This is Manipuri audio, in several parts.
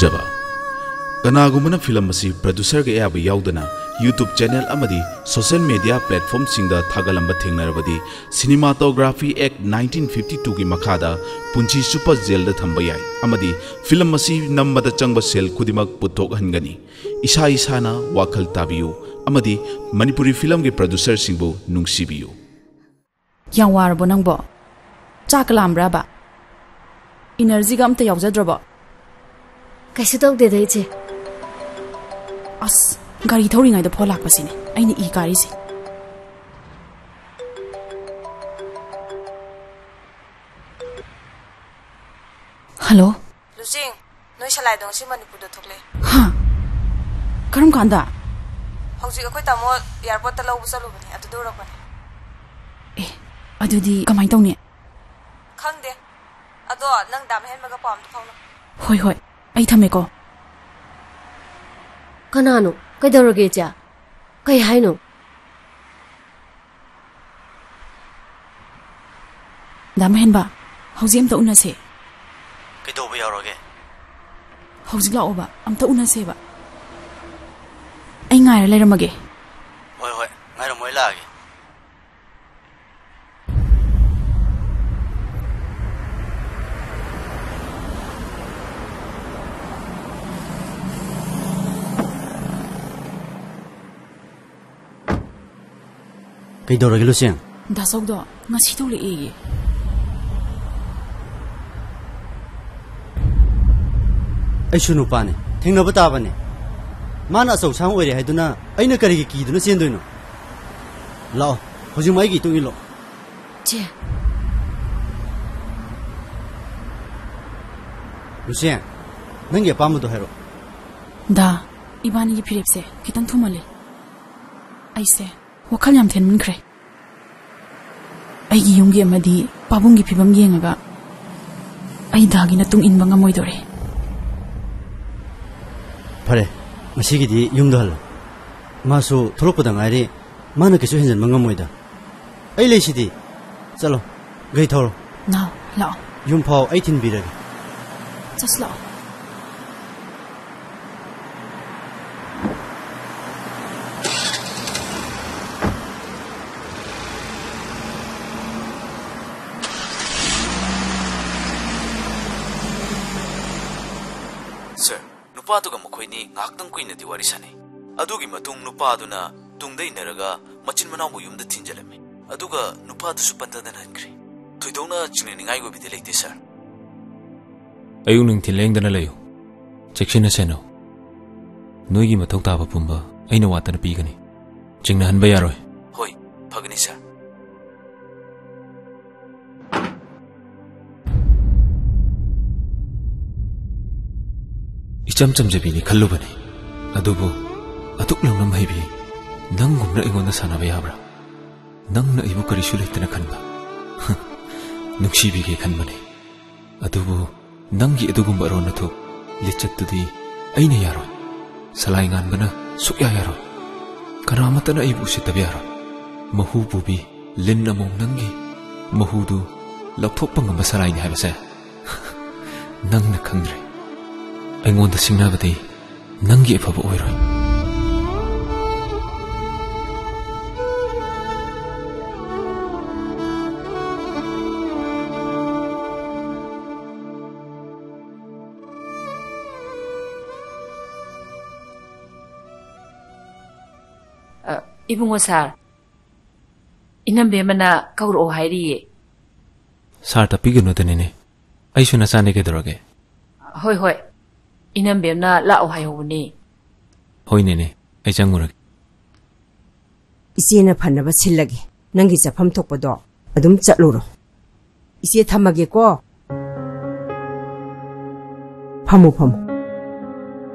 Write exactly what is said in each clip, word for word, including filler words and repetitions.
ꯖꯕ꯫ ꯀꯅꯥꯒꯨꯝꯕꯅ ꯐꯤꯂꯝ ꯑꯁꯤ ꯄ꯭ꯔꯗ꯭ꯌꯨꯁꯔꯒꯤ ꯑꯌꯥꯕ ꯌꯥꯎꯗꯅ YouTube ꯆꯦꯅꯦꯜ ꯑꯃꯗꯤ ꯁꯣꯁꯤꯌꯦꯜ ꯃꯤꯗꯤꯌꯥ ꯄ꯭ꯂꯦꯠꯐꯣꯔꯝꯁꯤꯡꯗ ꯊꯥꯒꯠꯂꯝꯕ ꯊꯦꯡꯅꯔꯕꯗꯤ, Cinematography Act nineteen fifty twoꯒꯤ ꯃꯈꯥꯗ ꯄꯨꯟꯁꯤ ꯆꯨꯞꯄ ꯖꯦꯜꯗ ꯊꯝꯕ ꯌꯥꯏ ꯑꯃꯗꯤ ꯐꯤꯂꯝ ꯑꯁꯤ ꯅꯝꯕꯗ ꯆꯪꯕ ꯁꯦꯜ ꯈꯨꯗꯤꯡꯃꯛ ꯄꯨꯊꯣꯛꯍꯟꯒꯅꯤ꯫ ꯏꯁꯥ ꯏꯁꯥꯅ ꯋꯥꯈꯜ ꯇꯥꯕꯤꯌꯨ ꯑꯃꯗꯤ ꯃꯅꯤꯄꯨꯔꯤ ꯐꯤꯂꯝꯒꯤ ꯄ꯭ꯔꯗ꯭ꯌꯨꯁꯔꯁꯤꯡꯕꯨ ꯅꯨꯡꯁꯤꯕꯤꯌꯨ꯫ ꯌꯥꯝ ꯋꯥꯔꯕꯣ ꯅꯪꯕꯣ? ꯆꯥꯛꯀ ꯂꯥꯝꯕ꯭ꯔꯕ? ꯏꯅꯔꯖꯤꯒ ꯑꯝꯇ ꯌꯥꯎꯖꯗ꯭ꯔꯕꯣ? ꯀꯩꯁꯨ ꯇꯧꯗꯦꯗ, ꯏꯆꯦ꯫ ꯑꯁ, ꯒꯥꯔꯤ ꯊꯧꯔꯤꯉꯩꯗ ꯐꯣꯟ ꯂꯥꯛꯄꯁꯤꯅꯦ ꯑꯩꯅ ꯏ ꯀꯥꯔꯤꯁꯦ꯫ ꯍꯜꯂꯣ꯫ ꯂꯨꯆꯤꯡ, ꯅꯣꯏ ꯁꯂꯥꯏꯗꯣ ꯉꯁꯤ ꯃꯅꯤꯄꯨꯔꯗ ꯊꯣꯛꯂꯛꯑꯦ꯫ ꯍꯥ? ꯀꯔꯝ ꯀꯥꯟꯗ? ꯍꯧꯖꯤꯛ ꯑꯩꯈꯣꯏ ꯇꯥꯃꯣ ꯑꯦꯌꯥꯔꯄꯣꯔꯠꯇ ꯂꯧꯕ ꯆꯠꯂꯨꯕꯅꯦ, ꯑꯗꯨꯗ ꯎꯔꯛꯄꯅꯦ꯫ ꯑꯦ, ꯑꯗꯨꯗꯤ ꯀꯃꯥꯏꯅ ꯇꯧꯅꯤ? ꯈꯪꯗꯦ꯫ ꯑꯗꯣ ꯅꯪ ꯗꯥ ꯃꯍꯦꯟꯕꯒ ꯄꯥꯎ ꯑꯝꯇ ꯐꯥꯎꯅ꯫ ꯍꯣꯏ, ꯍꯣꯏ꯫ ꯑꯩ ꯊꯝꯃꯦꯀꯣ꯫ ꯀꯅꯥꯅꯣ? ꯀꯩꯗꯧꯔꯒꯦ, ꯏꯆꯦ? ꯀꯩ ꯍꯥꯏꯅꯣ? ꯗꯥ ꯃꯍꯦꯟꯕ, ꯍꯧꯖꯤꯛ ꯑꯝꯇ ꯎꯅꯁꯦ꯫ ꯀꯩꯗꯧꯕ ꯌꯥꯎꯔꯒꯦ? ꯍꯧꯖꯤꯛ ꯂꯥꯛꯑꯣꯕ, ꯑꯝꯇ ꯎꯅꯁꯦꯕ꯫ ꯑꯩ ꯉꯥꯏꯔ ꯂꯩꯔꯝꯃꯒꯦ꯫ ꯍꯣꯏ, ꯍꯣꯏ, ꯉꯥꯏꯔꯝꯃꯣ, ꯑꯩ ꯂꯥꯛꯑꯒꯦ꯫ ꯀꯩꯗꯧꯔꯒꯦ, ꯂꯨꯆꯦꯡ? ꯗꯥꯆꯧꯗꯣ ꯉꯁꯤ ꯊꯣꯛꯂꯛꯑꯦꯌꯦ꯫ ꯑꯩꯁꯨ ꯅꯨꯄꯥꯅꯦ, ꯊꯦꯡꯅꯕ ꯇꯥꯕꯅꯦ꯫ ꯃꯥꯅ ꯑꯆꯧ ꯑꯁꯥꯡ ꯑꯣꯏꯔꯦ ꯍꯥꯏꯗꯨꯅ ꯑꯩꯅ ꯀꯔꯤꯒꯤ ꯀꯤꯗꯨꯅ ꯆꯦꯟꯗꯣꯏꯅꯣ? ꯂꯥꯛꯑꯣ, ꯍꯧꯖꯤꯛꯃꯛ ꯑꯩꯒꯤ ꯏꯇꯨꯡ ꯏꯜꯂꯣ꯫ ꯆꯦ꯫ ꯂꯨꯆꯦꯡ, ꯅꯪꯒꯤ ꯑꯄꯥꯝꯕꯗꯣ ꯍꯥꯏꯔꯛꯑꯣ꯫ ꯗꯥ, ꯏꯕꯥꯅꯤꯒꯤ ꯐꯤꯔꯦꯞꯁꯦ ꯈꯤꯇꯪ ꯊꯨꯃꯜꯂꯦ꯫ ꯑꯩꯁꯦ ꯋꯥꯈꯜ ꯌꯥꯝ ꯊꯦꯟꯃꯟꯈ꯭ꯔꯦ꯫ ꯑꯩꯒꯤ ꯌꯨꯝꯒꯤ ꯑꯃꯗꯤ ꯄꯥꯕꯨꯡꯒꯤ ꯐꯤꯕꯝ ꯌꯦꯡꯉꯒ ꯑꯩ ꯗꯥꯒꯤ ꯃꯇꯨꯡ ꯏꯟꯕ ꯉꯝꯃꯣꯏꯗꯣꯔꯦ꯫ ꯐꯔꯦ, ꯉꯁꯤꯒꯤꯗꯤ ꯌꯨꯝꯗ ꯍꯜꯂꯣ꯫ ꯃꯥꯁꯨ ꯊꯣꯛꯂꯛꯄꯗ ꯉꯥꯏꯔꯤ, ꯃꯥꯅ ꯀꯩꯁꯨ ꯍꯦꯟꯖꯟꯕ ꯉꯝꯃꯣꯏꯗ꯫ ꯑꯩ ꯂꯩꯁꯤꯗꯤ꯫ ꯆꯠꯂꯣ, ꯒꯥꯔꯤ ꯊꯧꯔꯣ꯫ ꯅꯥꯎ, ꯂꯥꯛꯑꯣ꯫ ꯌꯨꯝ ꯐꯥꯎ ꯑꯩ ꯊꯤꯟꯕꯤꯔꯒꯦ꯫ ꯆꯠꯁꯤ ꯂꯥꯛꯑꯣ꯫ ꯅꯨꯄꯥꯗꯨꯒ ꯃꯈꯣꯏꯅꯤ ꯉꯥꯏꯍꯥꯛꯇꯪ ꯀꯨꯏꯅꯗꯤ ꯋꯥꯔꯤ ꯁꯥꯟꯅꯩ꯫ ꯑꯗꯨꯒꯤ ꯃꯇꯨꯡ ꯅꯨꯄꯥꯗꯨꯅ ꯇꯨꯡꯗ ꯏꯟꯅꯔꯒ ꯃꯆꯤꯟ ꯃꯅꯥꯎꯕꯨ ꯌꯨꯝꯗ ꯊꯤꯟꯖꯜꯂꯝꯃꯤ꯫ ꯑꯗꯨꯒ ꯅꯨꯄꯥꯗꯨꯁꯨ ꯄꯟꯊꯗꯅ ꯍꯟꯈ꯭ꯔꯦ꯫ ꯊꯣꯏꯗꯣꯛꯅ ꯆꯤꯡꯅꯅꯤꯡꯉꯥꯏ ꯑꯣꯏꯕꯗꯤ ꯂꯩꯇꯦ, ꯁꯥꯔ꯫ ꯑꯌꯨꯛ ꯅꯨꯡꯊꯤꯜ ꯂꯦꯡꯗꯅ ꯂꯩꯌꯨ꯫ ꯆꯦꯛꯁꯤꯟꯅ ꯁꯦꯟꯅꯧ꯫ ꯅꯣꯏꯒꯤ ꯃꯊꯧ ꯇꯥꯕ ꯄꯨꯝꯕ ꯑꯩꯅ ꯋꯥꯠꯇꯅ ꯄꯤꯒꯅꯤ꯫ ꯆꯤꯡꯅꯍꯟꯕ ꯌꯥꯔꯣꯏ꯫ ꯍꯣꯏ, ꯐꯒꯅꯤ, ꯁꯥꯔ꯫ ꯏꯆꯝ ꯆꯝꯖꯕꯤꯅꯤ ꯈꯜꯂꯨꯕꯅꯤ, ꯑꯗꯨꯕꯨ ꯑꯗꯨꯛ ꯌꯥꯝꯅ ꯍꯩꯕꯤ ꯅꯪꯒꯨꯝꯅ ꯑꯩꯉꯣꯟꯗ ꯁꯥꯟꯅꯕ ꯌꯥꯕ꯭ꯔꯥ? ꯅꯪꯅ ꯑꯩꯕꯨ ꯀꯔꯤꯁꯨ ꯂꯩꯇꯅ ꯈꯟꯕ, ꯅꯨꯡꯁꯤꯕꯤꯒꯦ ꯈꯟꯕꯅꯤ꯫ ꯑꯗꯨꯕꯨ ꯅꯪꯒꯤ ꯑꯗꯨꯒꯨꯝꯕ ꯑꯔꯣꯟ ꯑꯊꯨꯞ ꯂꯤꯆꯠꯇꯨꯗꯤ ꯑꯩꯅ ꯌꯥꯔꯣꯏ꯫ ꯁꯂꯥꯏ ꯉꯥꯟꯕꯅ ꯁꯨꯛꯌꯥ ꯌꯥꯔꯣꯏ꯫ ꯀꯅꯥꯃꯠꯇꯅ ꯑꯩꯕꯨ ꯎꯁꯤꯠꯇꯕ ꯌꯥꯔꯣꯏ꯫ ꯃꯍꯨ ꯄꯨꯕꯤ ꯂꯤꯟ ꯑꯃꯣꯝ ꯅꯪꯒꯤ ꯃꯍꯨꯗꯨ ꯂꯧꯊꯣꯛꯄ ꯉꯝꯕ ꯁꯂꯥꯏꯅꯤ ꯍꯥꯏꯕꯁꯦ ꯅꯪꯅ ꯈꯪꯗ꯭ꯔꯦ꯫ ꯑꯩꯉꯣꯟꯗ ꯁꯤꯡꯅꯕꯗꯤ ꯅꯪꯒꯤ ꯑꯐꯕ ꯑꯣꯏꯔꯣꯏ꯫ ꯑ, ꯏꯕꯨꯡꯉꯣ ꯁꯥꯔ, ꯏꯅꯝꯕꯦꯝꯃꯅ ꯀꯧꯔꯛꯑꯣ ꯍꯥꯏꯔꯤꯌꯦ꯫ ꯁꯥꯔ ꯇꯞꯄꯤꯒꯅꯨꯗꯅꯤꯅꯦ, ꯑꯩꯁꯨ ꯅꯆꯥꯅꯦ, ꯀꯩꯗꯧꯔꯒꯦ? ꯍꯣꯏ, ꯍꯣꯏ, ꯏꯅꯝꯕꯦꯝꯅ ꯂꯥꯛꯑꯣ ꯍꯥꯏꯍꯧꯕꯅꯦ꯫ ꯍꯣꯏꯅꯦꯅꯦ, ꯑꯩ ꯆꯪꯉꯨꯔꯒꯦ꯫ ꯏꯆꯦꯅ ꯐꯅꯕ ꯁꯤꯜꯂꯒꯦ, ꯅꯪꯒꯤ ꯆꯠꯐꯝ ꯊꯣꯛꯄꯗꯣ ꯑꯗꯨꯝ ꯆꯠꯂꯨꯔꯣ꯫ ꯏꯆꯦ ꯊꯝꯃꯒꯦꯀꯣ꯫ ꯐꯝꯃꯨ, ꯐꯝꯃꯨ꯫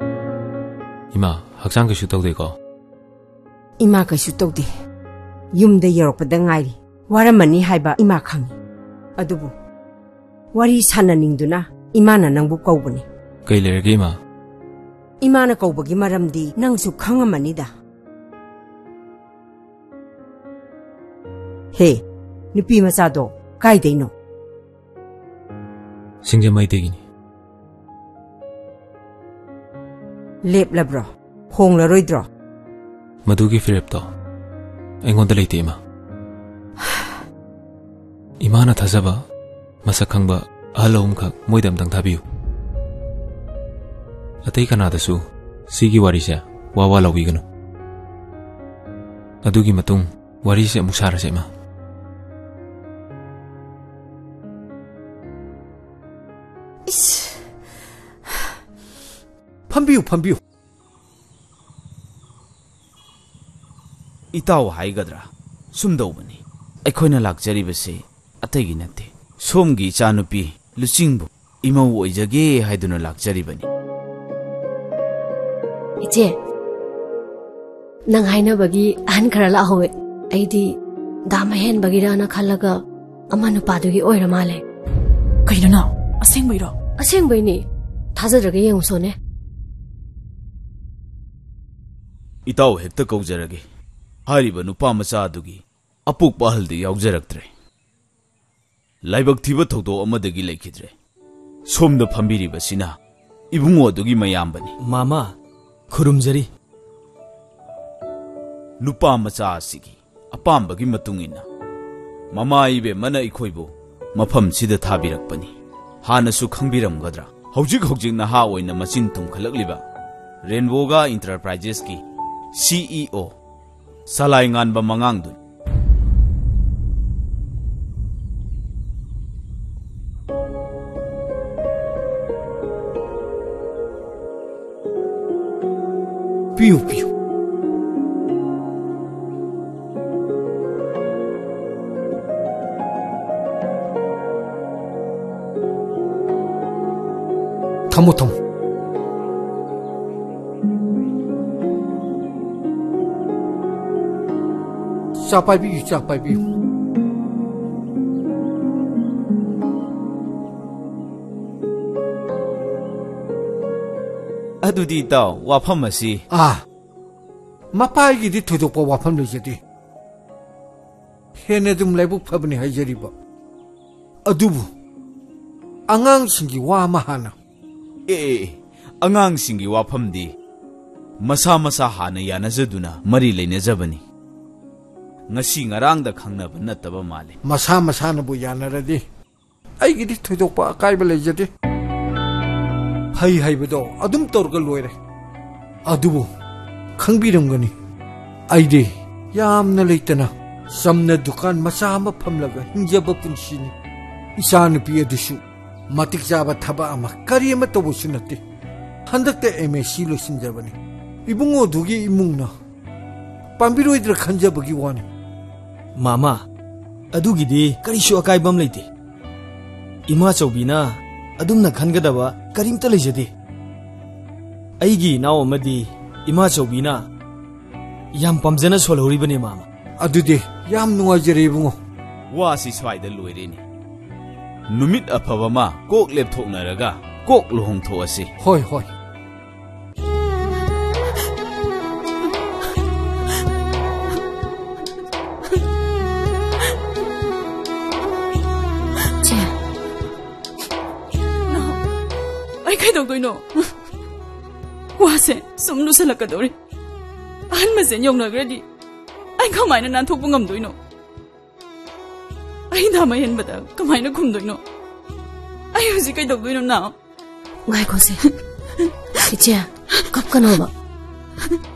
ꯏꯃꯥ, ꯍꯛꯆꯥꯡ ꯀꯩꯁꯨ ꯇꯧꯗꯦꯀꯣ? ꯏꯃꯥ ꯀꯩꯁꯨ ꯇꯧꯗꯦ꯫ ꯌꯨꯝꯗ ꯌꯧꯔꯛꯄꯗ ꯉꯥꯏꯔꯤ꯫ ꯋꯥꯔꯝꯃꯅꯤ ꯍꯥꯏꯕ ꯏꯃꯥ ꯈꯪꯉꯤ꯫ ꯑꯗꯨꯕꯨ ꯋꯥꯔꯤ ꯁꯥꯟꯅꯅꯤꯡꯗꯨꯅ ꯏꯃꯥꯅ ꯅꯪꯕꯨ ꯀꯧꯕꯅꯤ꯫ ꯀꯩ ꯂꯩꯔꯒꯦ, ꯏꯃꯥ? ꯏꯃꯥꯅ ꯀꯧꯕꯒꯤ ꯃꯔꯝꯗꯤ ꯅꯪꯁꯨ ꯈꯪꯉꯝꯃꯅꯤꯗ꯫ ꯍꯦ, ꯅꯨꯄꯤ ꯃꯆꯥꯗꯣ ꯀꯥꯏꯗꯩꯅꯣ? ꯁꯤꯡꯖꯃꯩꯗꯒꯤꯅꯤ꯫ ꯂꯦꯞꯂꯕ꯭ꯔꯣ? ꯍꯣꯡꯂꯔꯣꯏꯗ꯭ꯔꯣ? ꯃꯗꯨꯒꯤ ꯐꯤꯔꯦꯞꯇꯣ ꯑꯩꯉꯣꯟꯗ ꯂꯩꯇꯦ, ꯏꯃꯥ꯫ ꯏꯃꯥꯅ ꯊꯥꯖꯕ ꯃꯁꯛ ꯈꯪꯕ ꯑꯍꯜ ꯑꯍꯨꯝꯈꯛ ꯃꯣꯏꯗ ꯑꯝꯇꯪ ꯊꯥꯕꯤꯌꯨ꯫ ꯑꯇꯩ ꯀꯅꯥꯗꯁꯨ ꯁꯤꯒꯤ ꯋꯥꯔꯤꯁꯦ ꯋꯥ ꯋꯥ ꯂꯧꯕꯤꯒꯅꯨ꯫ ꯑꯗꯨꯒꯤ ꯃꯇꯨꯡ ꯋꯥꯔꯤꯁꯦ ꯑꯃꯨꯛ ꯁꯥꯔꯁꯦ, ꯏꯃꯥ꯫ ꯏꯁ꯫ ꯐꯝꯕꯤꯌꯨ, ꯐꯝꯕꯤꯌꯨ꯫ ꯏꯇꯥꯎ ꯍꯥꯏꯒꯗ꯭ꯔꯥ? ꯁꯨꯝꯗꯧꯕꯅꯤ꯫ ꯑꯩꯈꯣꯏꯅ ꯂꯥꯛꯆꯔꯤꯕꯁꯤ ꯑꯇꯩꯒꯤ ꯅꯠꯇꯦ꯫ ꯁꯣꯝꯒꯤ ꯏꯆꯥꯅꯨꯄꯤ ꯂꯨꯆꯤꯡꯕꯨ ꯏꯃꯧ ꯑꯣꯏꯖꯒꯦ ꯍꯥꯏꯗꯨꯅ ꯂꯥꯛꯆꯔꯤꯕꯅꯤ꯫ ꯏꯆꯦ, ꯅꯪ ꯍꯥꯏꯅꯕꯒꯤ ꯑꯍꯟ ꯈꯔ ꯂꯥꯛꯍꯧꯋꯦ꯫ ꯑꯩꯗꯤ ꯗꯥꯝ ꯑꯍꯦꯟꯕꯒꯤꯔꯅ ꯈꯜꯂꯒ ꯑꯃ ꯅꯨꯄꯥꯗꯨꯒꯤ ꯑꯣꯏꯔ ꯃꯥꯜꯂꯦ꯫ ꯀꯩꯅꯣ ꯅꯥꯎ? ꯑꯁꯦꯡꯕꯩꯔꯣ? ꯑꯁꯦꯡꯕꯩꯅꯦ꯫ ꯊꯥꯖꯗ꯭ꯔꯒ ꯌꯦꯡꯉꯨꯁꯣꯅꯦ꯫ ꯏꯇꯥꯎ ꯍꯦꯛꯇ ꯀꯧꯖꯔꯒꯦ꯫ ꯍꯥꯏꯔꯤꯕ ꯅꯨꯄꯥ ꯃꯆꯥ ꯑꯗꯨꯒꯤ ꯑꯄꯣꯛꯄ ꯑꯍꯜꯗꯤ ꯌꯥꯎꯖꯔꯛꯇ꯭ꯔꯦ꯫ ꯂꯥꯏꯕꯛ ꯊꯤꯕ ꯊꯧꯗꯣꯛ ꯑꯃꯗꯒꯤ ꯂꯩꯈꯤꯗ꯭ꯔꯦ꯫ ꯁꯣꯝꯗ ꯐꯝꯕꯤꯔꯤꯕꯁꯤꯅ ꯏꯕꯨꯡꯉꯣ ꯑꯗꯨꯒꯤ ꯃꯌꯥꯝꯕꯅꯤ꯫ ꯃꯥꯃ, ꯈꯨꯔꯨꯝꯖꯔꯤ꯫ ꯅꯨꯄꯥ ꯃꯆꯥ ꯑꯁꯤꯒꯤ ꯑꯄꯥꯝꯕꯒꯤ ꯃꯇꯨꯡ ꯏꯟꯅ ꯃꯃꯥ ꯏꯕꯦꯝꯃꯅ ꯑꯩꯈꯣꯏꯕꯨ ꯃꯐꯝꯁꯤꯗ ꯊꯥꯕꯤꯔꯛꯄꯅꯤ꯫ ꯍꯥꯟꯅꯁꯨ ꯈꯪꯕꯤꯔꯝꯒꯗ꯭ꯔꯥ, ꯍꯧꯖꯤꯛ ꯍꯧꯖꯤꯛ ꯅꯍꯥ ꯑꯣꯏꯅ ꯃꯆꯤꯟ ꯇꯨꯝꯈꯠꯂꯛꯂꯤꯕ ꯔꯦꯟꯕꯣꯒꯥ ꯏꯟꯇꯔꯄ꯭ꯔꯥꯏꯖꯦꯁꯀꯤ ꯁꯤꯏꯑꯣ ꯁꯂꯥꯏ ꯉꯥꯟꯕ ꯃꯉꯥꯡꯗꯨꯅꯤ꯫ ꯄꯤꯌꯨ, ꯄꯤꯌꯨ꯫ ꯊꯝꯃꯣ, ꯊꯝꯃꯣ꯫ ꯆꯥꯛ ꯄꯥꯏꯕꯤꯌꯨ, ꯆꯥꯛ ꯄꯥꯏꯕꯤꯌꯨ꯫ ꯑꯗꯨꯗꯤ ꯏꯇꯥꯎ, ꯋꯥꯐꯝ ꯑꯁꯤ꯫ ꯑꯥ, ꯃꯄꯥꯒꯤꯗꯤ ꯊꯣꯏꯗꯣꯛꯄ ꯋꯥꯐꯝ ꯂꯩꯖꯗꯦ꯫ ꯍꯦꯟꯅ ꯑꯗꯨꯝ ꯂꯥꯏꯕꯛ ꯐꯕꯅꯤ ꯍꯥꯏꯖꯔꯤꯕ꯫ ꯑꯗꯨꯕꯨ ꯑꯉꯥꯡꯁꯤꯡꯒꯤ ꯋꯥ ꯑꯃ ꯍꯥꯟꯅ꯫ ꯑꯦ, ꯑꯦ, ꯑꯦ, ꯑꯉꯥꯡꯁꯤꯡꯒꯤ ꯋꯥꯐꯝꯗꯤ ꯃꯁꯥ ꯃꯁꯥ ꯍꯥꯟꯅ ꯌꯥꯅꯖꯗꯨꯅ ꯃꯔꯤ ꯂꯩꯅꯖꯕꯅꯤ꯫ ꯉꯁꯤ ꯉꯔꯥꯡꯗ ꯈꯪꯅꯕ ꯅꯠꯇꯕ ꯃꯥꯜꯂꯤ꯫ ꯃꯁꯥ ꯃꯁꯥꯅꯕꯨ ꯌꯥꯅꯔꯗꯤ ꯑꯩꯒꯤꯗꯤ ꯊꯣꯏꯗꯣꯛꯄ ꯑꯀꯥꯏꯕ ꯂꯩꯖꯗꯦ꯫ ꯍꯩ ꯍꯩꯕꯗꯣ ꯑꯗꯨꯝ ꯇꯧꯔꯒ ꯂꯣꯏꯔꯦ꯫ ꯑꯗꯨꯕꯨ ꯈꯪꯕꯤꯔꯝꯒꯅꯤ, ꯑꯩꯗꯤ ꯌꯥꯝꯅ ꯂꯩꯇꯅ ꯆꯝꯅ ꯗꯨꯀꯥꯟ ꯃꯆꯥ ꯑꯃ ꯐꯝꯂꯒ ꯍꯤꯡꯖꯕ ꯄꯨꯟꯁꯤꯅꯤ꯫ ꯏꯆꯥꯅꯨꯄꯤ ꯑꯗꯨꯁꯨ ꯃꯇꯤꯛ ꯆꯥꯕ ꯊꯕꯛ ꯑꯃ ꯀꯔꯤ ꯑꯃ ꯇꯧꯕꯁꯨ ꯅꯠꯇꯦ꯫ ꯍꯟꯗꯛꯇ ꯑꯦꯝ ꯑꯦꯁ ꯁꯤ ꯂꯣꯏꯁꯤꯟꯖꯕꯅꯤ꯫ ꯏꯕꯨꯡꯉꯣꯗꯨꯒꯤ ꯏꯃꯨꯡꯅ ꯄꯥꯝꯕꯤꯔꯣꯏꯗ꯭ꯔꯥ ꯈꯟꯖꯕꯒꯤ ꯋꯥꯅꯤ꯫ ꯃꯥꯃꯥ, ꯑꯗꯨꯒꯤꯗꯤ ꯀꯔꯤꯁꯨ ꯑꯀꯥꯏꯕ ꯑꯃ ꯂꯩꯇꯦ꯫ ꯏꯃꯥ ꯆꯧꯕꯤꯅ ꯑꯗꯨꯝꯅ ꯈꯟꯒꯗꯕ ꯀꯔꯤꯝꯇ ꯂꯩꯖꯗꯦ꯫ ꯑꯩꯒꯤ ꯏꯅꯥꯎ ꯑꯃꯗꯤ ꯏꯃꯥ ꯆꯧꯕꯤꯅ ꯌꯥꯝ ꯄꯥꯝꯖꯅ ꯁꯣꯜꯍꯧꯔꯤꯕꯅꯦ, ꯃꯥꯃꯥ꯫ ꯑꯗꯨꯗꯤ ꯌꯥꯝ ꯅꯨꯡꯉꯥꯏꯖꯔꯦ, ꯏꯕꯨꯡꯉꯣ꯫ ꯋꯥꯁꯤ ꯁ꯭ꯋꯥꯏꯗ ꯂꯣꯏꯔꯦꯅꯦ꯫ ꯅꯨꯃꯤꯠ ꯑꯐꯕ ꯑꯃ ꯀꯣꯛ ꯂꯦꯞꯊꯣꯛꯅꯔꯒ ꯀꯣꯛ ꯂꯨꯍꯣꯡꯊꯣꯛꯑꯁꯤ꯫ ꯍꯣꯏ, ꯍꯣꯏ꯫ ꯆꯦ꯫ ꯑꯩ ꯀꯩꯗꯧꯗꯣꯏꯅꯣ? ꯋꯥꯁꯦ ꯁꯨꯝ ꯂꯨꯁꯜꯂꯛꯀꯗꯧꯔꯤ꯫ ꯑꯍꯟ ꯃꯁꯦꯟ ꯌꯧꯅꯈ꯭ꯔꯗꯤ ꯑꯩ ꯀꯃꯥꯏꯅ ꯅꯥꯟꯊꯣꯛꯄ ꯉꯝꯗꯣꯏꯅꯣ? ꯑꯩ ꯅꯥꯃ ꯍꯦꯟꯕꯗ ꯀꯃꯥꯏꯅ ꯈꯨꯝꯗꯣꯏꯅꯣ? ꯑꯩ ꯍꯧꯖꯤꯛ ꯀꯩꯗꯧꯗꯣꯏꯅꯣ, ꯅꯥꯎ? ꯉꯥꯏꯈꯣꯁꯦ꯫ ꯏꯆꯦ, ꯀꯞꯀꯅꯣꯕ꯫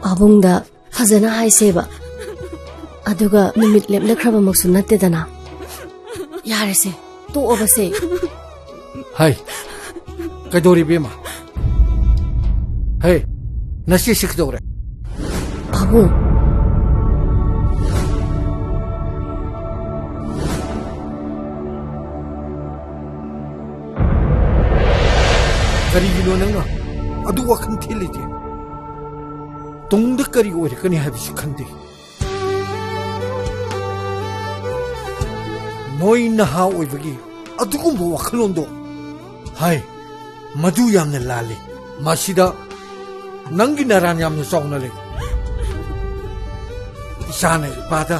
ꯄꯥꯕꯨꯡꯗ ꯐꯖꯅ ꯍꯥꯏꯁꯦꯕ꯫ ꯑꯗꯨꯒ ꯅꯨꯃꯤꯠ ꯂꯦꯞꯅꯈ꯭ꯔꯕꯃꯛꯁꯨ ꯅꯠꯇꯦꯗꯅ꯫ ꯌꯥꯔꯦꯁꯦ, ꯇꯣꯛꯑꯕꯁꯦ꯫ ꯍꯥꯏ, ꯀꯩꯗꯧꯔꯦ, ꯏꯕꯦꯝꯃ? ꯍꯦ, ꯅꯆꯦꯁꯤ ꯀꯩꯗꯧꯔꯦ? ꯄꯥꯕꯨꯡ꯫ ꯀꯔꯤꯒꯤꯅꯣ ꯅꯪꯅ ꯑꯗꯨ ꯋꯥꯈꯜ ꯊꯤꯜꯂꯤꯗꯤ? ꯇꯨꯡꯗ ꯀꯔꯤ ꯑꯣꯏꯔꯛꯀꯅꯤ ꯍꯥꯏꯕꯁꯨ ꯈꯟꯗꯦ꯫ ꯅꯣꯏ ꯅꯍꯥ ꯑꯣꯏꯕꯒꯤ ꯑꯗꯨꯒꯨꯝꯕ ꯋꯥꯈꯜꯂꯣꯟꯗꯣ, ꯍꯥꯏ, ꯃꯗꯨ ꯌꯥꯝꯅ ꯂꯥꯜꯂꯤ꯫ ꯃꯁꯤꯗ ꯅꯪꯒꯤ ꯅꯔꯥꯟ ꯌꯥꯝꯅ ꯆꯥꯎꯅ ꯂꯩ꯫ ꯏꯆꯥꯅ ꯏꯄꯥꯗ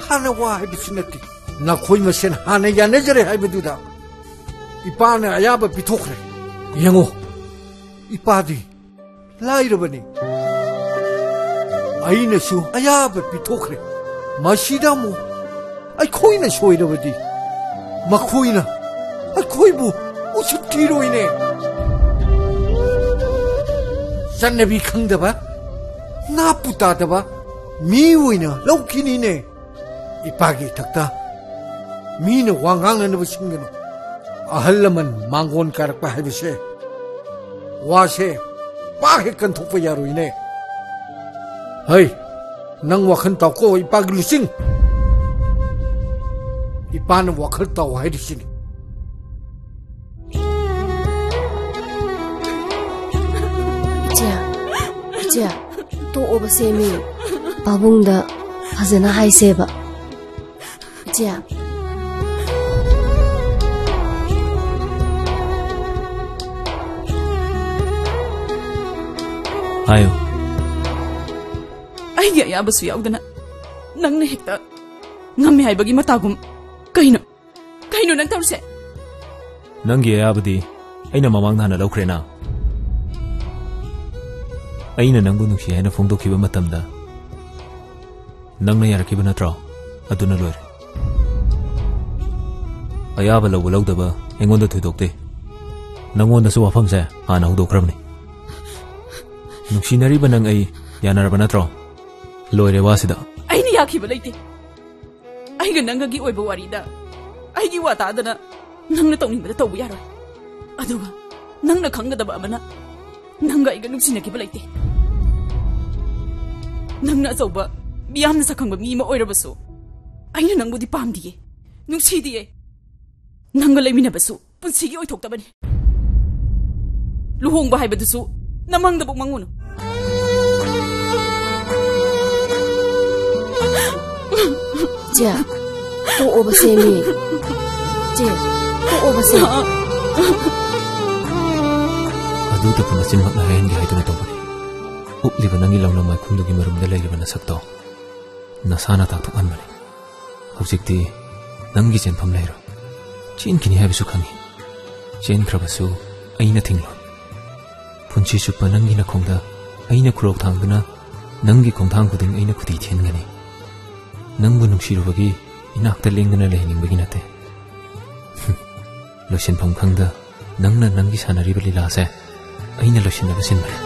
ꯍꯥꯟꯅ ꯋꯥ ꯍꯥꯏꯕꯁꯨ ꯅꯠꯇꯦ꯫ ꯅꯈꯣꯏ ꯃꯁꯦꯟ ꯍꯥꯟꯅ ꯌꯥꯅꯖꯔꯦ ꯍꯥꯏꯕꯗꯨꯗ ꯏꯄꯥꯅ ꯑꯌꯥꯕ ꯄꯤꯊꯣꯛꯈ꯭ꯔꯦ꯫ ꯌꯦꯡꯉꯣ, ꯏꯄꯥꯗꯤ ꯂꯥꯏꯔꯕꯅꯤ꯫ ꯑꯩꯅꯁꯨ ꯑꯌꯥꯕ ꯄꯤꯊꯣꯛꯈ꯭ꯔꯦ꯫ ꯃꯁꯤꯗ ꯑꯃꯨꯛ ꯑꯩꯈꯣꯏꯅ ꯁꯣꯏꯔꯕꯗꯤ ꯃꯈꯣꯏꯅ ꯑꯩꯈꯣꯏꯕꯨ ꯎꯁꯤꯠꯄꯤꯔꯣꯏꯅꯦ꯫ ꯇꯠꯅꯕꯤ ꯈꯪꯗꯕ, ꯅꯥꯄꯨ ꯇꯥꯗꯕ ꯃꯤ ꯑꯣꯏꯅ ꯂꯧꯈꯤꯅꯤꯅꯦ꯫ ꯏꯄꯥꯒꯤ ꯏꯊꯛꯇ ꯃꯤꯅ ꯋꯥ ꯉꯥꯡꯅꯅꯕ ꯁꯤꯟꯒꯅꯨ꯫ ꯑꯍꯜ ꯂꯃꯟ ꯃꯥꯡꯒꯣꯟ ꯀꯥꯔꯛꯄ ꯍꯥꯏꯕꯁꯦ, ꯋꯥꯁꯦ ꯄꯥꯛ ꯍꯦꯛ ꯀꯟꯊꯣꯛꯄ ꯌꯥꯔꯣꯏꯅꯦ꯫ ꯍꯩ, ꯅꯪ ꯋꯥꯈꯜ ꯇꯥꯎꯀꯣ, ꯏꯄꯥꯒꯤ ꯂꯨꯆꯤꯡ꯫ ꯏꯄꯥꯅ ꯋꯥꯈꯜ ꯇꯥꯎ ꯍꯥꯏꯔꯤꯁꯤꯅꯤ꯫ ꯏꯆꯦ, ꯏꯆꯦ, ꯇꯣꯛꯑꯣꯕ ꯁꯦꯝꯃꯤ꯫ ꯄꯥꯕꯨꯡꯗ ꯐꯖꯅ ꯍꯥꯏꯁꯦꯕ꯫ ꯏꯆꯦ꯫ ꯍꯥꯏꯌꯨ꯫ ꯑꯩꯒꯤ ꯑꯌꯥꯕꯁꯨ ꯌꯥꯎꯗꯅ ꯅꯪꯅ ꯍꯦꯛꯇ ꯉꯝꯃꯦ ꯍꯥꯏꯕꯒꯤ ꯃꯇꯥꯒꯨꯝ꯫ ꯀꯩꯅꯣ? ꯀꯩꯅꯣ ꯅꯪ ꯇꯧꯔꯤꯁꯦ? ꯅꯪꯒꯤ ꯑꯌꯥꯕꯗꯤ ꯑꯩꯅ ꯃꯃꯥꯡꯗ ꯍꯥꯟꯅ ꯂꯧꯈ꯭ꯔꯦꯅ꯫ ꯑꯩꯅ ꯅꯪꯕꯨ ꯅꯨꯡꯁꯤ ꯍꯥꯏꯅ ꯐꯣꯡꯗꯣꯛꯈꯤꯕ ꯃꯇꯝꯗ ꯅꯪꯅ ꯌꯥꯔꯛꯈꯤꯕ ꯅꯠꯇ꯭ꯔꯣ? ꯑꯗꯨꯅ ꯂꯣꯏꯔꯦ꯫ ꯑꯌꯥꯕ ꯂꯧꯕ ꯂꯧꯗꯕ ꯑꯩꯉꯣꯟꯗ ꯊꯣꯏꯗꯣꯛꯇꯦ꯫ ꯅꯪꯉꯣꯟꯗꯁꯨ ꯋꯥꯐꯝꯁꯦ ꯍꯥꯟꯅ ꯍꯧꯗꯣꯛꯈ꯭ꯔꯕꯅꯤ꯫ ꯅꯨꯡꯁꯤꯅꯔꯤꯕ ꯅꯪ ꯑꯩ ꯌꯥꯅꯔꯕ ꯅꯠꯇ꯭ꯔꯣ? ꯂꯣꯏꯔꯦ ꯋꯥꯁꯤꯗ꯫ ꯑꯩꯅ ꯌꯥꯈꯤꯕ ꯂꯩꯇꯦ꯫ ꯑꯩꯒ ꯅꯪꯒꯒꯤ ꯑꯣꯏꯕ ꯋꯥꯔꯤꯗ ꯑꯩꯒꯤ ꯋꯥ ꯇꯥꯗꯅ ꯅꯪꯅ ꯇꯧꯅꯤꯡꯕꯗ ꯇꯧꯕ ꯌꯥꯔꯣꯏ꯫ ꯑꯗꯨꯒ ꯅꯪꯅ ꯈꯪꯒꯗꯕ ꯑꯃꯅ, ꯅꯪꯒ ꯑꯩꯒ ꯅꯨꯡꯁꯤꯅꯈꯤꯕ ꯂꯩꯇꯦ꯫ ꯅꯪꯅ ꯑꯆꯧꯕ, ꯃꯤꯌꯥꯝꯅ ꯁꯛꯈꯪꯕ ꯃꯤ ꯑꯃ ꯑꯣꯏꯔꯕꯁꯨ, ꯑꯩꯅ ꯅꯪꯕꯨꯗꯤ ꯄꯥꯝꯗꯤꯌꯦ, ꯅꯨꯡꯁꯤꯗꯤꯌꯦ꯫ ꯅꯪꯒ ꯂꯩꯃꯤꯟꯅꯕꯁꯨ ꯄꯨꯟꯁꯤꯒꯤ ꯑꯣꯏꯊꯣꯛꯇꯕꯅꯤ꯫ ꯂꯨꯍꯣꯡꯕ ꯍꯥꯏꯕꯗꯨꯁꯨ ꯅꯃꯪꯗꯕꯨ ꯃꯪꯉꯨꯅꯨ꯫ ꯆꯦ, ꯇꯣꯛꯑꯣꯕ ꯁꯦꯝꯃꯤ꯫ ꯆꯦ, ꯇꯣꯛꯑꯣꯕ ꯁꯦꯝꯃꯤ꯫ ꯑꯗꯨꯗꯕꯨ ꯅꯆꯤꯟꯃꯛꯅ ꯍꯥꯏꯍꯟꯒꯦ ꯍꯥꯏꯗꯨꯅ ꯇꯧꯕꯅꯤ꯫ ꯎꯞꯂꯤꯕ ꯅꯪꯒꯤ ꯂꯧꯅꯝ ꯃꯥꯏꯈꯨꯝꯗꯨꯒꯤ ꯃꯔꯨꯝꯗ ꯂꯩꯔꯤꯕ ꯅꯁꯛꯇꯣ ꯅꯁꯥꯅ ꯇꯥꯛꯊꯣꯛꯍꯟꯕꯅꯤ꯫ ꯍꯧꯖꯤꯛꯇꯤ ꯅꯪꯒꯤ ꯆꯦꯟꯐꯝ ꯂꯩꯔꯣꯏ꯫ ꯆꯦꯟꯈꯤꯅꯤ ꯍꯥꯏꯕꯁꯨ ꯈꯪꯉꯤ꯫ ꯆꯦꯟꯈ꯭ꯔꯕꯁꯨ ꯑꯩꯅ ꯊꯤꯡꯂꯣꯏ꯫ ꯄꯨꯟꯁꯤ ꯆꯨꯞꯄ ꯅꯪꯒꯤ ꯅꯈꯣꯡꯗ ꯑꯩꯅ ꯈꯨꯔꯧ ꯊꯥꯡꯗꯨꯅ, ꯅꯪꯒꯤ ꯈꯣꯡꯊꯥꯡ ꯈꯨꯗꯤꯡ ꯑꯩꯅ ꯈꯨꯗꯤ ꯊꯤꯟꯒꯅꯤ꯫ ꯅꯪꯕꯨ ꯅꯨꯡꯁꯤꯔꯨꯕꯒꯤ ꯏꯅꯥꯛꯇ ꯂꯦꯡꯗꯅ ꯂꯩꯍꯟꯅꯤꯡꯕꯒꯤ ꯅꯠꯇꯦ꯫ ꯂꯣꯏꯁꯤꯟꯐꯝ ꯈꯪꯗ ꯅꯪꯅ ꯅꯪꯒꯤ ꯁꯥꯟꯅꯔꯤꯕ ꯂꯤꯂꯥꯁꯦ ꯑꯩꯅ ꯂꯣꯏꯁꯤꯟꯅꯕ ꯁꯤꯟꯕꯅꯤ꯫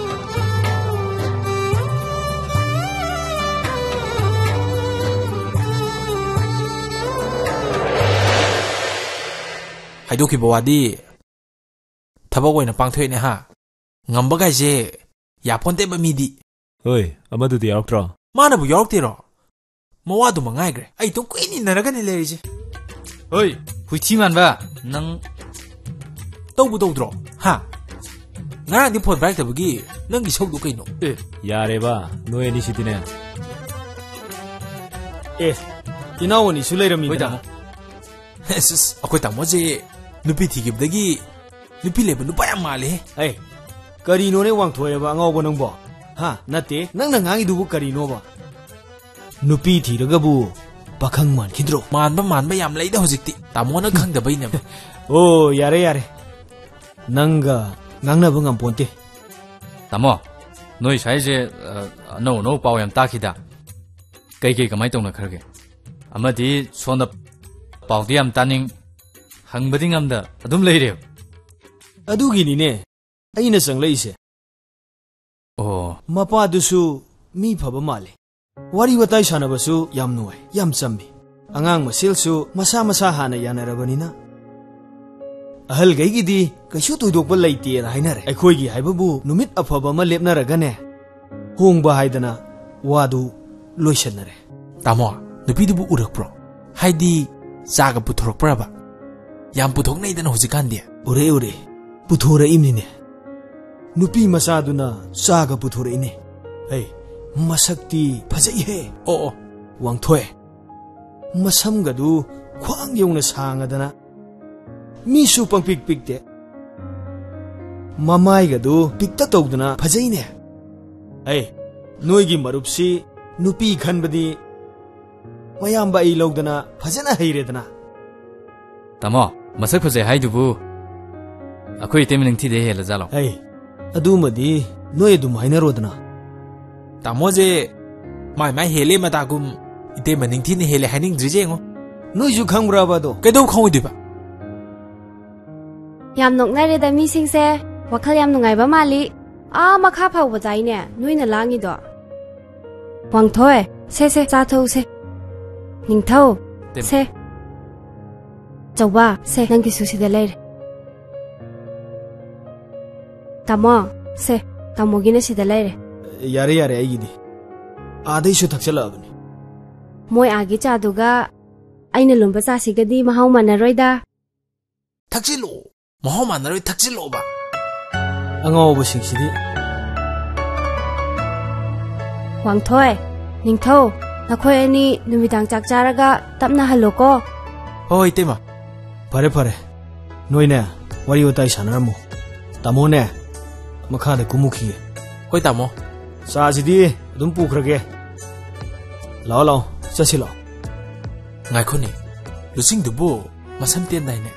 ꯍꯥꯏꯗꯣꯛꯈꯤꯕ ꯋꯥꯗꯤ ꯊꯕꯛ ꯑꯣꯏꯅ ꯄꯥꯡꯊꯣꯛꯑꯦꯅꯦ ꯍꯥ꯫ ꯉꯝꯕ ꯀꯥꯏꯁꯦ ꯌꯥꯄꯣꯟꯇꯦꯕ ꯃꯤꯗꯤ꯫ ꯍꯣꯏ, ꯑꯃꯗꯨꯗꯤ ꯌꯥꯎꯔꯛꯇ꯭ꯔꯣ? ꯃꯥꯅꯕꯨ ꯌꯥꯎꯔꯛꯇꯦꯔꯣ? ꯃꯋꯥꯗꯨ ꯃꯉꯥꯏꯈ꯭ꯔꯦ꯫ ꯑꯩ ꯑꯗꯨꯝ ꯀꯨꯏꯅ ꯏꯟꯅꯔꯒꯅꯦ ꯂꯩꯔꯤꯁꯦ꯫ ꯍꯣꯏ, ꯍꯨꯏꯊꯤ ꯃꯥꯟꯕ ꯅꯪ꯫ ꯇꯧꯕꯨ ꯇꯧꯗ꯭ꯔꯣ? ꯍꯥ? ꯉꯔꯥꯡꯗꯤ ꯐꯣꯟ ꯄꯥꯏꯔꯛꯇꯕꯒꯤ ꯅꯪꯒꯤ ꯁꯧꯗꯣ ꯀꯩꯅꯣ? ꯑꯦ, ꯌꯥꯔꯦꯕ, ꯅꯣꯏ ꯑꯅꯤꯁꯤꯗꯤꯅꯦ꯫ ꯑꯦ, ꯏꯅꯥꯎ ꯑꯅꯤꯁꯨ ꯂꯩꯔꯝꯃꯤꯗꯅ꯫ ꯑꯁ, ꯑꯁ, ꯑꯩꯈꯣꯏ ꯇꯥꯃꯣꯁꯦ ꯅꯨꯄꯤ ꯊꯤꯈꯤꯕꯗꯒꯤ ꯅꯨꯄꯤ ꯂꯩꯕ ꯅꯨꯄꯥ ꯌꯥꯝ ꯃꯥꯜꯂꯦꯍꯦ꯫ ꯑꯩ, ꯀꯔꯤꯅꯣꯅꯦ ꯋꯥꯡꯊꯣꯏꯑꯕ ꯑꯉꯥꯎꯕ ꯅꯪꯕꯣ? ꯍꯥ? ꯅꯠꯇꯦ, ꯅꯪꯅ ꯉꯥꯡꯉꯤꯗꯨꯕꯨ ꯀꯔꯤꯅꯣꯕ? ꯅꯨꯄꯤ ꯊꯤꯔꯒꯕꯨ ꯄꯥꯈꯪ ꯃꯥꯟꯈꯤꯗ꯭ꯔꯣ? ꯃꯥꯟꯕ ꯃꯥꯟꯕ ꯌꯥꯝ ꯂꯩꯗ ꯍꯧꯖꯤꯛꯇꯤ꯫ ꯇꯥꯃꯣꯅ ꯈꯪꯗꯕꯩꯅꯦꯕ꯫ ꯑꯣ, ꯌꯥꯔꯦ, ꯌꯥꯔꯦ꯫ ꯅꯪꯒ ꯉꯥꯡꯅꯕ ꯉꯝꯄꯣꯟꯇꯦ꯫ ꯇꯥꯃꯣ, ꯅꯣꯏ ꯁ꯭ꯋꯥꯏꯁꯦ, ꯑ, ꯑꯅꯧ ꯑꯅꯧ ꯄꯥꯎ ꯌꯥꯝ ꯇꯥꯈꯤꯗ꯫ ꯀꯩꯀꯩ ꯀꯃꯥꯏ ꯇꯧꯅꯈ꯭ꯔꯒꯦ? ꯑꯃꯗꯤ ꯁꯣꯝꯗ ꯄꯥꯎꯗꯤ ꯌꯥꯝ ꯇꯥꯅꯤꯡ, ꯍꯪꯕꯗꯤ ꯉꯝꯗ ꯑꯗꯨꯝ ꯂꯩꯔꯦꯕ꯫ ꯑꯗꯨꯒꯤꯅꯤꯅꯦ ꯑꯩꯅ ꯆꯪꯂꯛꯏꯁꯦ꯫ ꯑꯣ, ꯃꯄꯥꯗꯨꯁꯨ ꯃꯤ ꯐꯕ ꯃꯥꯜꯂꯦ꯫ ꯋꯥꯔꯤ ꯋꯥꯇꯥꯏ ꯁꯥꯟꯅꯕꯁꯨ ꯌꯥꯝ ꯅꯨꯡꯉꯥꯏ, ꯌꯥꯝ ꯆꯝꯃꯤ꯫ ꯑꯉꯥꯡ ꯃꯁꯦꯜꯁꯨ ꯃꯁꯥ ꯃꯁꯥ ꯍꯥꯟꯅ ꯌꯥꯅꯔꯕꯅꯤꯅ ꯑꯍꯜꯈꯩꯒꯤꯗꯤ ꯀꯩꯁꯨ ꯊꯣꯏꯗꯣꯛꯄ ꯂꯩꯇꯦꯅ ꯍꯥꯏꯅꯔꯦ꯫ ꯑꯩꯈꯣꯏꯒꯤ ꯍꯥꯏꯕꯕꯨ ꯅꯨꯃꯤꯠ ꯑꯐꯕ ꯑꯃ ꯂꯦꯞꯅꯔꯒꯅꯦ, ꯍꯣꯡꯕ ꯍꯥꯏꯗꯅ ꯋꯥꯗꯨ ꯂꯣꯏꯁꯟꯅꯔꯦ꯫ ꯇꯥꯃꯣ, ꯅꯨꯄꯤꯗꯨꯕꯨ ꯎꯔꯛꯄ꯭ꯔꯣ? ꯍꯥꯏꯗꯤ ꯆꯥꯒ ꯄꯨꯊꯣꯔꯛꯄ꯭ꯔꯕ? ꯌꯥꯝ ꯄꯨꯊꯣꯛꯅꯩꯗꯅ ꯍꯧꯖꯤꯛꯀꯥꯟꯗꯤ꯫ ꯎꯔꯦ, ꯎꯔꯦ꯫ ꯄꯨꯊꯣꯔꯛꯏꯝꯅꯤꯅꯦ꯫ ꯅꯨꯄꯤ ꯃꯆꯥꯗꯨꯅ ꯆꯥꯒ ꯄꯨꯊꯣꯔꯛꯏꯅꯦ꯫ ꯍꯩ, ꯃꯁꯛꯇꯤ ꯐꯖꯩꯍꯦ꯫ ꯑꯣ, ꯑꯣ꯫ ꯋꯥꯡꯊꯣꯏ, ꯃꯁꯝꯒꯗꯨ ꯈ꯭ꯋꯥꯡ ꯌꯧꯅ ꯁꯥꯡꯉꯗꯅ, ꯃꯤꯁꯨ ꯄꯪꯄꯤꯛ ꯄꯤꯛꯇꯦ꯫ ꯃꯃꯥꯏꯒꯗꯨ ꯄꯤꯛꯇ ꯇꯧꯗꯅ ꯐꯖꯩꯅꯦ꯫ ꯑꯩ, ꯅꯣꯏꯒꯤ ꯃꯔꯨꯞꯁꯤ ꯅꯨꯄꯤ ꯈꯟꯕꯗꯤ ꯃꯌꯥꯝꯕ ꯑꯩ ꯂꯧꯗꯅ ꯐꯖꯅ ꯍꯩꯔꯦꯗꯅ꯫ ꯇꯥꯃꯣ, ꯃꯁꯛ ꯐꯖꯩ ꯍꯥꯏꯗꯨꯕꯨ ꯑꯩꯈꯣꯏ ꯏꯇꯩꯃ ꯅꯤꯡꯊꯤꯗꯩ ꯍꯦꯜꯂꯖꯥꯠꯂꯣ? ꯑꯩ, ꯑꯗꯨꯃꯗꯤ ꯅꯣꯏ ꯑꯗꯨꯝ ꯍꯥꯏꯅꯔꯣꯗꯅ꯫ ꯇꯥꯃꯣꯁꯦ ꯃꯥꯏ ꯃꯥꯏ ꯍꯦꯜꯂꯦ ꯃꯇꯥꯒꯨꯝ, ꯏꯇꯩꯃ ꯅꯤꯡꯊꯤꯅ ꯍꯦꯜꯂꯦ ꯍꯥꯏꯅꯤꯡꯗ꯭ꯔꯤꯁꯦ ꯌꯦꯡꯉꯣ꯫ ꯅꯣꯏꯁꯨ ꯈꯪꯕ꯭ꯔꯕ ꯑꯗꯣ? ꯀꯩꯗꯧ ꯈꯪꯉꯣꯏꯗꯣꯏꯕ? ꯌꯥꯝ ꯅꯣꯛꯅꯔꯦꯗ ꯃꯤꯁꯤꯡꯁꯦ꯫ ꯋꯥꯈꯜ ꯌꯥꯝ ꯅꯨꯡꯉꯥꯏꯕ ꯃꯥꯜꯂꯤ꯫ ꯑꯥ ꯃꯈꯥ ꯐꯥꯎꯕ ꯇꯥꯏꯅꯦ ꯅꯣꯏꯅ ꯂꯥꯡꯉꯤꯗꯣ꯫ ꯋꯥꯡꯊꯣꯏ, ꯁꯦ ꯁꯦ, ꯆꯥ ꯊꯛꯎꯁꯦ꯫ ꯅꯤꯡꯊꯧ, ꯇꯦꯝ- ꯁꯦ꯫ ꯆꯧꯕ, ꯁꯦ, ꯅꯪꯒꯤꯁꯨ ꯁꯤꯗ ꯂꯩꯔꯦ꯫ ꯇꯥꯃꯣ, ꯁꯦ, ꯇꯥꯃꯣꯒꯤꯅ ꯁꯤꯗ ꯂꯩꯔꯦ꯫ ꯌꯥꯔꯦ, ꯌꯥꯔꯦ, ꯑꯩꯒꯤꯗꯤ꯫ ꯑꯥꯗꯩꯁꯨ ꯊꯛꯆꯜꯂꯛꯑꯕꯅꯤ꯫ ꯃꯣꯏ ꯑꯥꯒꯤ ꯆꯥꯗꯨꯒ ꯑꯩꯅ ꯂꯨꯝꯕ ꯆꯥꯁꯤꯒꯗꯤ ꯃꯍꯥꯎ ꯃꯥꯟꯅꯔꯣꯏꯗ꯫ ꯊꯛꯆꯤꯜꯂꯣ꯫ ꯃꯍꯥꯎ ꯃꯥꯟꯅꯔꯣꯏ, ꯊꯛꯆꯤꯜꯂꯣꯕ꯫ ꯑꯉꯥꯎꯕꯁꯤꯡꯁꯤꯗꯤ꯫ ꯋꯥꯡꯊꯣꯏ, ꯅꯤꯡꯊꯧ, ꯅꯈꯣꯏ ꯑꯅꯤ ꯅꯨꯃꯤꯗꯥꯡ ꯆꯥꯛ ꯆꯥꯔꯒ ꯇꯞꯅ ꯍꯜꯂꯣꯀꯣ꯫ ꯍꯣꯏ, ꯍꯣꯏ, ꯏꯇꯩꯃ꯫ ꯐꯔꯦ, ꯐꯔꯦ꯫ ꯅꯣꯏꯅꯦ, ꯋꯥꯔꯤ ꯋꯥꯇꯥꯏ ꯁꯥꯟꯅꯔꯝꯃꯣ꯫ ꯇꯥꯃꯣꯅꯦ, ꯃꯈꯥꯗ ꯀꯨꯝꯃꯨꯈꯤꯒꯦ꯫ ꯍꯣꯏ, ꯇꯥꯃꯣ꯫ ꯆꯥꯁꯤꯗꯤ ꯑꯗꯨꯝ ꯄꯨꯈ꯭ꯔꯒꯦ꯫ ꯂꯥꯛꯑꯣ, ꯂꯥꯛꯑꯣ, ꯆꯠꯁꯤ ꯂꯥꯛꯑꯣ꯫ ꯉꯥꯏꯈꯣꯅꯦ, ꯂꯨꯆꯤꯡꯗꯨꯕꯨ ꯃꯁꯝ ꯇꯦꯟꯗꯥꯏꯅꯦ?